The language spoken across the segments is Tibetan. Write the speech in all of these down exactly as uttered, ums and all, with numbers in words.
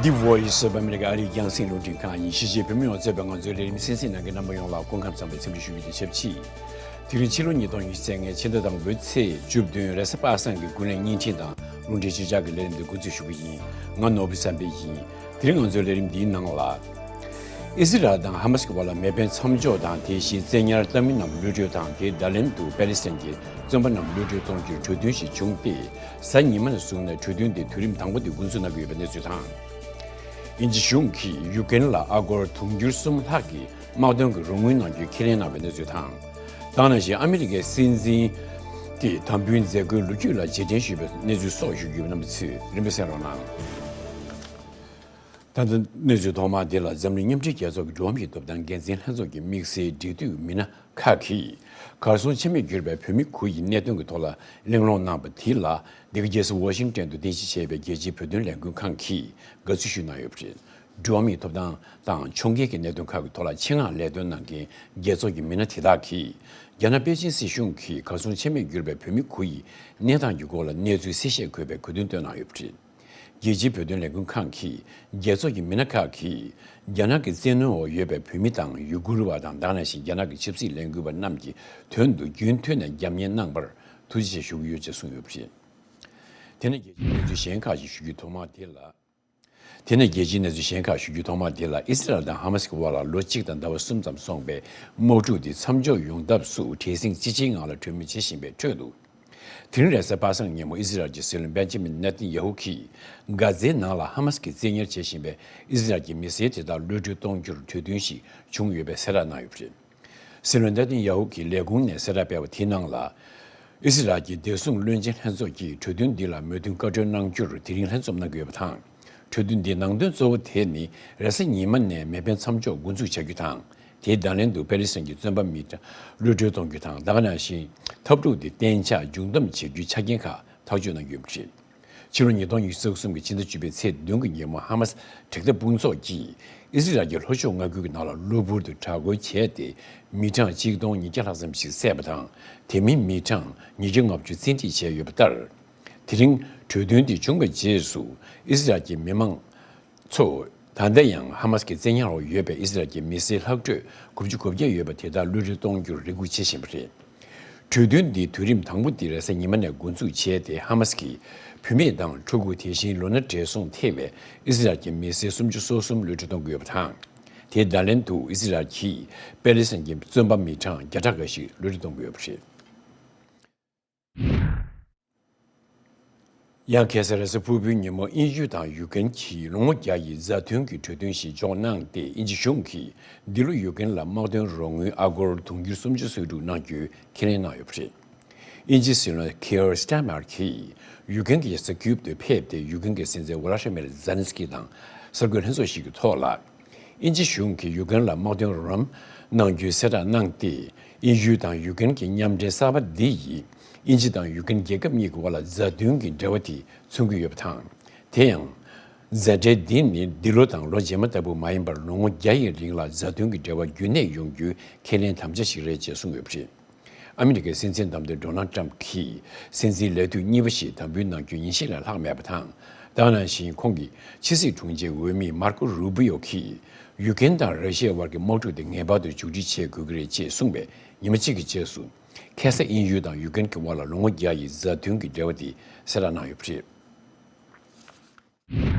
The Voice of America ཨ་རིའི་རྒྱང་སྲིང་རླུང་འཕྲིན་ཁང་ཡིན། གཞིས་བྱེས་བོད་མི་ཡོངས་གཙོས་པའི་ང་ཚོའི་ལས་རིམ་གསན་གཟིགས་གནང་མཁན་རྣམ་པ་ཡོངས་ལ་སྐུ་ཁམས་བཟང་བའི་འཚམས་འདྲི་ཞུ་རྒྱུ་དང་ཆབས་ཅིག་དེ་རིང་ཕྱི་ལོ་ཉིས་སྟོང་ཉི་ཤུ་རྩ་ལྔའི་ཕྱི་ཟླ་དང་པོའི་ཚེས་བཅུ་བདུན་རེས་གཟའ་པ་སངས་ཀྱི་དགུན་ལས་བརྙན་འཕྲིན་དང་རླུང་འཕྲིན་ཕྱི་བཅར་གྱི་ལས་རིམ་འདི་འགོ་འཛུགས་ཞུ་གི་ཡིན། ང་ནོར་བུ་བསམ་འཕེལ་ཡིན། དེ་རིང་ང་ཚོའི་ལས་རིམ་འདིའི་ནང་ལ། ཨི་སི་རལ་དང་ཧ་མ་སི་གི་བར་ལ་མེ་འཕེན་མཚམས་འཇོག་དང་དེ་བཞིན་བཙན་ཉར་གཏོང་མི་རྣམས་གློད་གྲོལ་དང་དེའི་བརྡ་ལན་དུ་པེ་ལི་སི་ཐན་གྱི་བཙོན་པ་རྣམས་གློད་གྲོལ་གཏོང་རྒྱུའི་གྲོས་མཐུན་ཞིག་བྱུང་སྟེ། གཟའ་ཉི་མ་ནས་བཟུང་ནས་གྲོས་མཐུན་དེ་དུས་རིམ་དང་པོ་དེ་འགོ་འཛུགས་གནང་གི་ཡོད་པའི་གནས་ཚུལ་དང་། དབྱིན་ཇི་གཞུང་གིས་ཡུ་ཀེན་ལ་ཨ་སྒོར་དུང་ཕྱུར་གསུམ་ལྷག་གི་དམག་དོན་གྱི་རོགས་དངུལ་གནང་རྒྱུའི་ཁས་ལེན་གནང་བའི་གནས་ཚུལ་དང་། དེ་ནང་བཞིན་ཨ་མི་རི་ཀའི་སྲིད་འཛིན་གྱི་དམ་འབུལ་མཛད་སྒོའི་ལོ་རྒྱུས་ལ་རྗེས་དྲན་ཞུས་པའི་གནས་ཚུལ་སོགས་ཞུ་རྒྱུ་ཡོད་པ་རྣམ་པ་ཚོས་རིམ་པས་གསན་རོགས་གནང་། ད་ལྟ་གནས་ཚུལ་ཐོག་མ་དེ་ལ་འཛམ་གླིང་མཉམ་འབྲེལ་རྒྱལ་ཚོགས་ཀྱི་འགྲོ་བ་མིའི་ཐོབ་ཐང་འགན་འཛིན་ལྷན་ཚོགས་ཀྱི་དམིགས་བསལ་འབྲེལ་མཐུད་མི་སྣ་ཁག་གིས་གར་སོང་ཆ་མེད་གྱུར་པའི་བོད་མི་དགུ་ཡི་གནད་དོན་གྱི་ཐོག་ལ་གླེང་སློང་གནང་པ་དེ་ལ། འདི་ག་རྒྱལ་ས་ཝ་ཤིང་ཏོན་དུ་རྟེན་གཞི་བྱས་པའི་རྒྱལ་སྤྱིའི་བོད་དོན་ལས་འགུལ་ཁང་གིས་དགའ་བསུ་ཞུས་གནང་ཡོད་པ་རེད། འགྲོ་བ་མིའི་ཐོབ་ཐང་དང་ཕྱོགས་འགལ་གྱི་གནད་དོན་ཁག་གི་ཐོག་ལ་ཆེད་མངགས་ལས་དོན་གནང་མཁན་རྒྱལ་ཚོགས་ཀྱི་མི་སྣ་དེ་དག་གིས། རྒྱ་ནག་པེ་ཅིན་སྲིད་གཞུང་གིས་གར་སོང་ཆ་མེད་གྱུར་པའི་བོད་མི་དགུ་ཡི་གནས་སྟངས་ཀྱི་སྐོར་ལ་གནས་ཚུལ་གསལ་བཤད་དགོས་པའི་གོ་སྟོན་བཏོན་གནང་ཡོད་པ་རེད། རྒྱལ་སྤྱིའི་བོད་དོན་ལས་འགུལ་ཁང་གིས་རྒྱལ་ཚོགས་ཀྱི་མི་སྣ་ཁག་གིས་རྒྱ་ནག་གི་བཙན་གནོན་འོག་ཡོད་པའི་བོད་མི་དང་ཡུ་གུར་བ་དང་། དེ་ནང་བཞིན་རྒྱ་ནག་གི་ཆབ་སྲིད་ལས་འགུལ་བ་རྣམས་ཀྱི་དོན་དུ་རྒྱུན་མཐུད་ནས་རྒྱབ་གཉེར་གནང་བར་ཐུགས་རྗེ་ཆེ་ཞུ་གི་ཡོད་ཅེས་གསུངས་ཡོད་པ་རེད། དེ་ནས་རྒྱལ་སྤྱིའི་གནས་ཚུལ་གཞན་ཁག་ཅིག་ཞུ་རྒྱུའི་ཐོག་མ་དེ་ལ། དེ་ནས་རྒྱལ་སྤྱིའི་གནས་ཚུལ་གཞན་ཁག་ཞུ་རྒྱུའི་ཐོག་མ་དེ་ལ། ཨི་སི་རལ་དང་ཧ་མ་སི་གི་དབར་ལ་ལོ་གཅིག་དང་ཟླ་བ་གསུམ་ཙམ་སོང་པའི་དམག་འཁྲུག་དེ་མཚམས་འཇོག་ཡོང་ཐབས་སུ་བྲེལ་ཟིང་ཆེ་ཆེའི་ངང་ལ་གྲོས་མོལ་བྱེད་བཞིན་པའི་ཁྲོད་དུ། དེ་རིང་རེས་གཟའ་པ་སངས་ཉིན་མོ་ཨི་སི་རལ་གྱི་སྲིད་བློན་བེན་ཇ་མིན་ནེ་ཐན་ཡ་ཧུ་གིས་གྷ་ཛའི་ནང་ལ་ཧ་མ་སི་གིས་བཙན་ཉར་བྱེད་བཞིན་པའི་ཨི་སི་རལ་གྱི་མི་སེར་དེ་དག་གློད་གྲོལ་གཏོང་རྒྱུར་གྲོས་མཐུན་ཞིག་བྱུང་ཡོད་པའི་གསལ་བསྒྲགས་གནང་ཡོད་པ་རེད། སྲིད་བློན་ནེ་ཐན་ཡ་ཧུ་གྱི་ལས་ཁུངས་ནས་གསལ་བསྒྲགས་སྤེལ་བ་དེའི་ནང་ལ། ཨི་སི་རལ་གྱི་བདེ་སྲུང་བློན་ཆེན་ལྷན་ཚོགས་ཀྱིས་གྲོས་མཐུན་འདི་ལ་མོས་མཐུན་བཀའ་འཁྲོལ་གནང་རྒྱུར་དེ་རིང་ལྷན་འཛོམས་གནང་གི་ཡོད་པ་དང་། གྲོས་མཐུན་འདིའི་ནང་དོན་གཙོ་བོ་དེ་ནི་རེས་གཟའ་ཉི་མ་ནས་མེ་འཕེན་མཚམས་འཇོག་འགོ་འཛུགས་བྱ་རྒྱུ་དང་། དེའི་བརྡ་ལན་དུ་པེ་ལི་སི་ཐན་གྱི་བཙོན་པ་མི་གྲངས་གློད་གྲོལ་གཏོང་རྒྱུ་དང་། དེ་ག་ནང་བཞིན་འཐབ་འཁྲུག་དེ་གཏན་འཇགས་མཇུག་བསྡོམས་བྱེད་རྒྱུའི་ཆ་རྐྱེན་ཁག་ཐག་གཅོད་གནང་གི་ཡོད་པ་རེད། ཕྱི་ལོ་ཉིས་སྟོང་ཉི་ཤུ་རྩ་གསུམ་གྱི་ཕྱི་ཟླ་བཅུ་པའི་ཚེས་བདུན་གྱི་ཉིན་མོ་ཧ་མ་སི་དྲག་འཐབ་དཔུང་ཚོགས་ཀྱིས་ཨི་སི་རལ་གྱི་ལྷོ་ཕྱོགས་མངའ་ཁུལ་གྱི་ནང་ལ་གློ་བུར་དུ་དྲག་རྒོལ་བྱས་ཏེ། མི་གྲངས་ཆིག་སྟོང་ཉིས་བརྒྱ་ལྷག་ཙམ་ཞིག་བསད་པ་དང་། དེ་མིན་མི་གྲངས་ཉིས་བརྒྱ་ལྔ་བཅུ་བཙན་ཁྲིད་བྱས་ཡོད་པ་ལྟར། དེ་རིང་གྲོས་མཐུན་དེ་བྱུང་བའི་རྗེས་སུ་ཨི་སི་རལ་གྱི་མི་མང་ཚོ། ད་ལྟ་ཡང་ཧ་མ་སི་གི་བཙན་ཉར་འོག་ཡོད་པའི་ཨི་སི་རལ་གྱི་མི་སེར་ལྷག་འཕྲོས་དགུ་བཅུ་གོ་བརྒྱད་ཡོད་པ་དེ་དག་གློད་གྲོལ་གཏོང་རྒྱུར་རེ་སྒུག་བྱེད་བཞིན་པ་རེད། གྲོས་མཐུན་འདིའི་དུས་རིམ་དང་པོ་འདི་རེས་གཟའ་ཉི་མ་ནས་འགོ་འཛུགས་བྱས་ཏེ། ཧ་མ་སི་གིས་བུད་མེད་དང་ཕྲུ་གུ། དེ་བཞིན་ལོ་ན་བགྲེས་སོང་ཐེ་བའི་ཨི་སི་རལ་གྱི་མི་སེར་སུམ་ཅུ་སོ་གསུམ་གློད་གྲོལ་གཏོང་གི་ཡོད་པ་དང་། དེའི་བརྡ་ལན་དུ་ཨི་སི་རལ་གྱིས་པེ་ལི་སི་ཐན་གྱི་བཙོན་པ་མི་གྲངས་བརྒྱ་ཕྲག་འགའ་ཞིག་གློད་གྲོལ་གཏོང་གི་ཡོད་པ་རེད། ཡང་ཁ་སང་རེས་གཟའ་ཕུར་བུའི་ཉིན་མོ་དབྱིན་ཡུལ་དང་ཡུ་ཀེན་གྱིས་ལོ་ངོ་བརྒྱ་ཡི་མཛའ་མཐུན་གྱི་གྲོས་མཐུན་ཞིག་འཇོག་གནང་སྟེ། དབྱིན་ཇི་གཞུང་གིས་འདི་ལོ་ཡུ་ཀེན་ལ་དམག་དོན་རོགས་དངུལ་ཨ་སྒོར་དུང་ཕྱུར་སུམ་ཅུ་སོ་དྲུག་གནང་རྒྱུའི་ཁས་ལེན་གནང་ཡོད་པ་རེད། དབྱིན་ཇིའི་སྲིད་བློན་ཁིར་སི་ཊར་མར་གྱིས་ཡུ་ཀེན་གྱི་རྒྱལ་ས་ཀིའུབ་ཏུ་ཕེབས་ཏེ། ཡུ་ཀེན་གྱི་སྲིད་འཛིན་ཝ་ལ་ཤི་མིར་ཛེ་ལན་སི་ཀི་དང་གསར་འགོད་ལྷན་ཚོགས་ཤིག་གི་ཐོག་ལ། དབྱིན་ཇི་གཞུང་གིས་ཡུ་ཀེན་ལ་དམག་དོན་རོགས་རམ་གནང་རྒྱུའི་གསལ་བསྒྲགས་གནང་སྟེ། དབྱིན་ཡུལ་དང་ཡུ་ཀེན་གྱི་མཉམ་འབྲེལ་གསར་པ་འདི་ཡིས་དབྱིན་ཇི་དང་ཡུ་ཀེན་རྒྱལ་ཁབ་གཉིས་ཀྱི་དབར་ལ་མཛའ་མཐུན་གྱི་འབྲེལ་བ་དེ་མཚོན་གྱི་ཡོད་པ་དང་། དེ་ཡང་མཛའ་འབྲེལ་འདི་ནི་འདི་ལོ་དང་ལོ་རྗེས་མ་ལྟ་བུ་མ་ཡིན་པར། ལོ་ངོ་བརྒྱ་ཡི་རིང་ལ་མཛའ་མཐུན་གྱི་འབྲེལ་བ་རྒྱུན་གནས་ཡོང་རྒྱུའི་ཁས་ལེན་དམ་བཅའ་ཞིག་རེད་ཅེས་གསུངས་ཡོད་པ་རེད། ཨ་མི་རི་ཀའི་སྲིད་འཛིན་བདམས་ཐོན་ཌོ་ནལ་ཊམ་གྱིས་སྲིད་འཛིན་ལས་དུས་གཉིས་པ་ཞིག་དམ་འབུལ་གནང་རྒྱུ་ཉིན་ཤས་ལས་ལྷག་མེད་པ་དང་། དེ་ནང་བཞིན་ཁོང་གི་ཕྱི་སྲིད་དྲུང་ཆེའི་འོས་མི་མར་ཀོ་རུ་བྷི་ཡོ་གིས་ཡུ་ཀེན་དང་ར་ཤི་ཡའི་དབར་གྱི་དམག་འཁྲུག་དེ་ངེས་པར་དུ་མཇུག་སྒྲིལ་བྱེད་དགོས་ཀྱི་རེད་ཅེས་གསུངས་པའི་ཉི་མ་གཅིག་གི་རྗེས་སུ། ཁ་སང་དབྱིན་ཡུལ་དང་ཡུ་ཀེན་གྱི་དབར་ལ་ལོ་ངོ་བརྒྱ་ཡི་མཛའ་མཐུན་གྱི་འབྲེལ་བ་དེ་གསལ་བསྒྲགས་གནང་ཡོད་པ་རེད།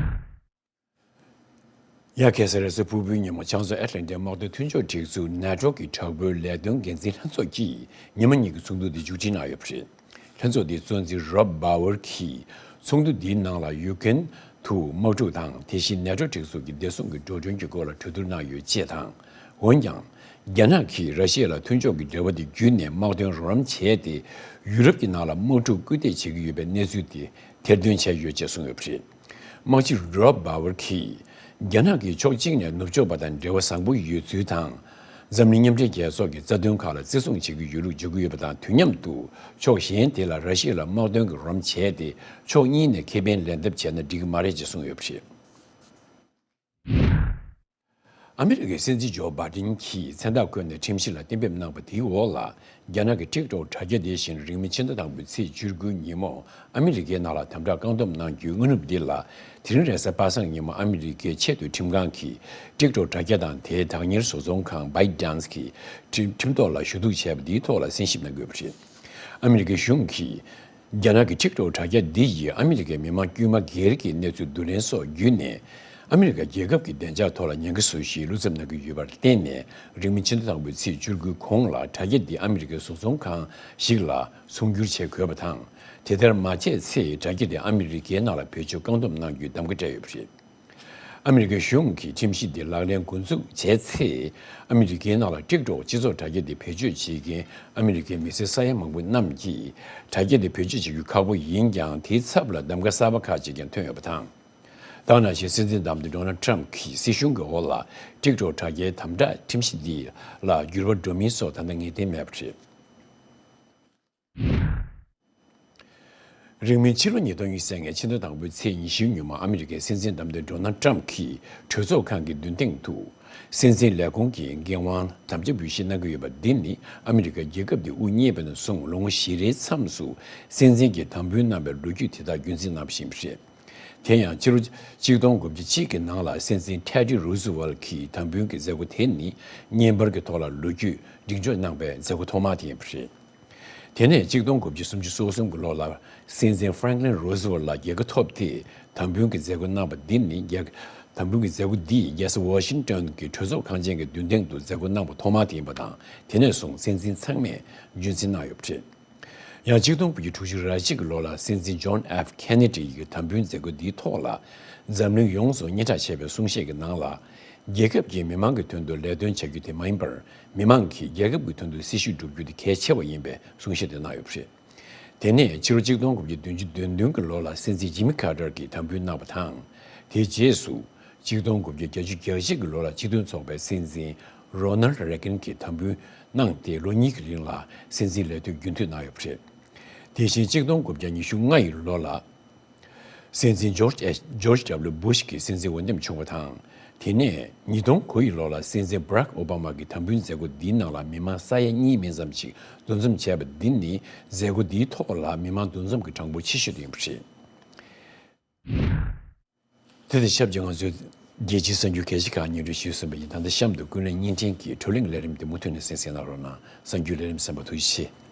ཡང་ཁ་སང་རེས་གཟའ་ཕུར་བུའི་ཉིན་མོ་བྱང་མཚོ་ཨེཊ་ལན་ཊིག་དམག་དོན་མཐུན་ཕྱོགས་སྒྲིག་འཛུགས་ནེ་ཊོ་གི་དྲག་པོའི་ལས་དོན་འགན་འཛིན་ལྷན་ཚོགས་ཀྱིས་ཉི་མ་གཉིས་ཀྱི་ཚོགས་འདུ་དེ་མཇུག་སྒྲིལ་གནང་ཡོད་པ་རེད། ལྷན་ཚོགས་དེའི་གཙོ་འཛིན་རོབ་བྷ་ཝར་གྱིས་ཚོགས་འདུ་འདིའི་ནང་ལ་ཡུ་ཀེན་དུ་དམག་འཁྲུག་དང་། དེ་བཞིན་ནེ་ཊོ་སྒྲིག་འཛུགས་ཀྱི་བདེ་སྲུང་གི་འགྲོ་གྲོན་གྱི་སྐོར་ལ་གྲོས་བསྡུར་གནང་ཡོད་ཅེས་དང་། འོན་ཀྱང་། རྒྱ་ནག་གིས་ར་ཤི་ཡ་ལ་མཐུན་ཕྱོགས་ཀྱི་འབྲེལ་བ་དེ་བརྒྱུད་ནས་དམག་དོན་རོགས་རམ་བྱས་ཏེ། ཡུ་རོབ་ཀྱི་ནང་ལ་དམག་འཁྲུག་སྐུལ་འདེད་བྱེད་ཀྱི་ཡོད་པའི་གནས་ཚུལ་དེ་ཐེར་འདོན་བྱས་ཡོད་ཅེས་གསུངས་ཡོད་པ་རེད། དམག་སྤྱི་རོབ་བྷ་ཝར་གྱིས། རྒྱ་ནག་གིས་ཕྱོགས་གཅིག་ནས་ནུབ་ཕྱོགས་པ་དང་འབྲེལ་བ་བཟང་པོ་ཡོད་ཚུལ་དང་། འཛམ་གླིང་མཉམ་འབྲེལ་རྒྱལ་ཚོགས་ཀྱི་རྩ་དོན་ཁག་ལ་བརྩི་སྲུང་བྱེད་ཀྱི་ཡོད་ལུགས་བརྗོད་ཀྱི་ཡོད་པ་དང་། དུས་མཉམ་དུ་ཕྱོགས་གཞན་དེ་ལ་ར་ཤི་ཡ་ལ་དམག་དོན་གྱི་རོགས་རམ་བྱས་ཏེ། ཕྱོགས་གཉིས་ནས་ཁེ་ཕན་ལེན་ཐབས་བྱས་ན་འགྲིག་གི་མ་རེད་ཅེས་གསུངས་ཡོད་པ་རེད། ཨ་མི་རི་ཀའི་སྲིད་འཛིན་ཇོ་བྷའི་ཏིན་གྱིས་མཚན་རྟགས་བཀོད་ནས་ཁྲིམས་གཞི་ལ་གཏན་འབེབས་གནང་པ་དེའི་འོག་ལ། རྒྱ་ནག་གི་ཊིག་ཊོག་དྲ་རྒྱ་དེ་བཞིན་རིང་མིན་ཕྱི་ཟླ་དང་པོའི་ཚེས་བཅུ་དགུའི་ཉིན་མོ་ཨ་མི་རི་ཀའི་ནང་ལ་དམ་དྲག་བཀག་སྡོམ་གནང་རྒྱུའི་སྔ་ནུབ་འདི་ལ། དེ་རིང་རེས་གཟའ་པ་སངས་ཉིན་མོ་ཨ་མི་རི་ཀའི་ཆེས་མཐོའི་ཁྲིམས་ཁང་གིས་ཊིག་ཊོག་དྲ་རྒྱ་དང་དེའི་བདག་གཉེར་བཟོ་ཚོང་ཁང་ByteDance གིས་ཁྲིམས་ཁྲིམས་ཐོག་ལ་ཞུ་གཏུག་བྱས་པ་འདིའི་ཐོག་ལ་གསན་ཞིབ་གནང་དགོས་པ་རེད། ཨ་མི་རི་ཀའི་གཞུང་གིས། རྒྱ་ནག་གི་ཊིག་ཊོག་དྲ་རྒྱ་འདི་ཡིས་ཨ་མི་རི་ཀའི་མི་མང་དཀྱུས་མ་སྒེར་གྱི་གནས་ཚུལ་བསྡུ་ལེན་སོགས་བརྒྱུད་ནས། ཨ་མི་རི་ཀ་རྒྱལ་ཁབ་ཀྱི་བདེ་འཇགས་ཐོག་ལ་ཉེན་ཁ་བཟོ་གཞིའི་བློ་འཚབ་གནང་གི་ཡོད་པར་བརྟེན་ནས། རིང་མིན་ཕྱི་ཟླ་དང་པོའི་ཚེས་བཅུ་དགུའི་གོང་ལ་དྲ་རྒྱ་འདི་ཨ་མི་རི་ཀའི་བཟོ་ཚོང་ཁང་ཞིག་ལ་ཚོང་བསྒྱུར་བྱེད་དགོས་པ་དང་། དེ་ལྟར་མ་བྱས་ཚེ་དྲ་རྒྱ་འདི་ཨ་མི་རི་ཀའི་ནང་ལ་བེད་སྤྱོད་བཀག་སྡོམ་གནང་རྒྱུའི་གདམ་ག་སྤྲད་ཡོད་པ་རེད། ཨ་མི་རི་ཀའི་གཞུང་གིས་ཁྲིམས་གཞི་འདི་ལག་ལེན་འགོ་འཛུགས་བྱས་ཚེ། ཨ་མི་རི་ཀའི་ནང་ལ་ཊིག་ཊོག་སྤྱི་ཚོགས་དྲ་རྒྱ་འདི་བེད་སྤྱོད་བྱེད་མཁན་ཨ་མི་རི་ཀའི་མི་སེར་ས་ཡ་མང་པོ་རྣམས་ཀྱིས་དྲ་རྒྱ་འདི་བེད་སྤྱོད་བྱེད་རྒྱུ་ཁག་པོ་ཡིན་ཀྱང་། དེའི་ཚབ་ལ་གདམ་ག་གསར་པ་ཁག་ཅིག་ཀྱང་ཐོན་ཡོད་པ་དང་། ད་ག་ནང་བཞིན་སྲིད་འཛིན་བདམས་ཐོན་ཌོ་ནལ་ཊམ་གྱི་སྲིད་གཞུང་གི་འོག་ལ་ཊིག་ཊོག་དྲ་རྒྱའི་དམ་དྲག་ཁྲིམས་གཞི་འདི་ལ་འགྱུར་བ་འགྲོ་མིན་སོགས་ད་ལྟ་ངེས་གཏན་མེད་པ་རེད། རིང་མིན་ཕྱི་ལོ་ཉིས་སྟོང་ཉི་ཤུ་རྩ་ལྔའི་ཕྱི་ཟླ་དང་པོའི་ཚེས་ཉི་ཤུའི་ཉིན་མོ་ཨ་མི་རི་ཀའི་སྲིད་འཛིན་བདམས་ཐོན་ཌོ་ནལ་ཊམ་གྱིས་གྲོས་ཚོགས་ཁང་གི་མདུན་སྟེང་དུ། སྲིད་འཛིན་ལས་ཁུངས་ཀྱི་འགན་དབང་དམ་བཅའ་འབུལ་བཞེས་གནང་གི་ཡོད་པ་འདི་ནི་ཨ་མི་རི་ཀ་རྒྱལ་ཁབ་འདི་དབུ་བརྙེས་པ་ནས་བཟུང་ལོ་ངོ་བཞི་རེའི་མཚམས་སུ་སྲིད་འཛིན་གྱིས་དམ་འབུལ་གནང་བའི་ལོ་རྒྱུས་དེ་དག་རྒྱུན་འཛིན་གནང་བཞིན་པ་རེད། དེ་ཡང་ཕྱི་ལོ་ཆིག་སྟོང་དགུ་བརྒྱ་གཅིག་གི་ནང་ལ་སྲིད་འཛིན་ཐེ་ཌི་རུ་ཛི་ཝེལ་གྱིས་དམ་འབུལ་གྱི་མཛད་སྒོ་དེ་ནི་བརྙན་པར་གྱི་ཐོག་ལ་ལོ་རྒྱུས་སྒྲིག་འཇོག་གནང་བའི་མཛད་སྒོ་ཐོག་མ་དེ་ཡིན་པ་རེད། དེ་ནས་ཆིག་སྟོང་དགུ་བརྒྱ་སུམ་ཅུ་སོ་གསུམ་གྱི་ལོ་ལ་སྲིད་འཛིན་ཧྥ་རེང་ལིན་རོ་ཛི་ཝེལ་ལ་རྒྱལ་ཁ་ཐོབ་སྟེ་དམ་འབུལ་གྱི་མཛད་སྒོ་གནང་བ་འདི་ནི་རྒྱལ། དམ་འབུལ་གྱི་མཛད་སྒོ་འདིས་རྒྱལ་ས་ཝ་ཤིང་ཏོན་གྱི་གྲོས་ཚོགས་ཁང་ཆེན་གྱི་མདུན་སྟེང་དུ་མཛད་སྒོ་གནང་བ་ཐོག་མ་དེ་ཡིན་པ་དང་། དེ་ནས་བཟུང་སྲིད་འཛིན་ཚང་མས་རྒྱུན་འཛིན་གནང་ཡོད་པ་རེད། ཡང་ཆིག་སྟོང་དགུ་བརྒྱ་དྲུག་ཅུ་རེ་གཅིག་གི་ལོ་ལ་སྲིད་འཛིན་ཇོན་ཨེཕ་ཁེ་ནེ་ཌི་ཡིས་དམ་འབུལ་མཛད་སྒོ་འདིའི་ཐོག་ལ་འཛམ་གླིང་ཡོངས་སུ་སྙན་གྲགས་ཆེ་བའི་གསུང་བཤད་ཀྱི་ནང་ལ། རྒྱལ་ཁབ་ཀྱིས་མི་མང་གི་དོན་དུ་ལས་དོན་བྱ་རྒྱུ་དེ་མ་ཡིན་པར། མི་མང་གིས་རྒྱལ་ཁབ་ཀྱི་དོན་དུ་སྲི་ཞུ་བསྒྲུབ་རྒྱུ་དེ་གལ་ཆེ་བ་ཡིན་པའི་གསུང་བཤད་དེ་གནང་ཡོད་པ་རེད། དེ་ནས་ཕྱི་ལོ་ཆིག་སྟོང་དགུ་བརྒྱ་བདུན་ཅུ་དོན་བདུན་གྱི་ལོ་ལ་སྲིད་འཛིན་ཇི་མི་ཁ་ཏར་གྱིས་དམ་འབུལ་གནང་བ་དང་། དེའི་རྗེས་སུ་ཆིག་སྟོང་དགུ་བརྒྱ་བརྒྱད་ཅུ་གྱ་གཅིག་གི་ལོ་ལ་སྤྱི་མཐུན་ཚོགས་པའི་སྲིད་འཛིན་རོ་ནལ་རེ་གན་གྱིས་དམ་འབུལ་གནང་སྟེ་ལོ་གཉིས་ཀྱི་རིང་ལ་སྲིད་འཛིན་ལས་དོན་རྒྱུན་མཐུད་གནང་ཡོད་པ་རེད། དེ་བཞིན་ཆིག་སྟོང་དགུ་བརྒྱ་ཉི་ཤུ་ལྔ་ཡི་ལོ་ལ། སྲིད་འཛིན་ཇོརྗ་ཨེ་ཇོརྗ་ཌབ་ལིའུ་བུཤ་གིས་སྲིད་འཛིན་འོས་འདེམས་བྱུང་བ་དང་། དེ་ནས་ཉིས་སྟོང་དགུ་ཡི་ལོ་ལ་སྲིད་འཛིན་བྷ་རག་ཨོ་བྷ་མ་གི་དམ་འབུལ་མཛད་སྒོ་འདིའི་ནང་ལ་མི་མང་ས་ཡ་གཉིས་མིན་ཙམ་ཞིག་འདུ་འཛོམས་བྱས་པ་འདི་ནི་མཛད་སྒོ་འདིའི་ཐོག་ལ་མི་མང་འདུ་འཛོམས་ཀྱི་གྲངས་འབོར་ཆེ་ཤོས་དེ་ཡིན་པ་རེད། དེ་དང་ཆབས་ཅིག་ང་ཚོས་རྒྱལ་སྤྱིའི་གསར་འགྱུར་གལ་ཆེ་ཁག་སྙན་སྒྲོན་ཞུས་ཟིན་པ་ཡིན། ད་ལྟ་གཤམ་དུ་ཀུན་གླེང་བརྙན་འཕྲིན་གྱི་བགྲོ་གླེང་ལས་རིམ་དེ་མུ་མཐུད་ནས་གསན་གཟིགས་གནང་རོགས་གནང་། གསར་འགྱུར་ལས་རིམ་གསན་པར་ཐུགས་རྗེ་ཆེ།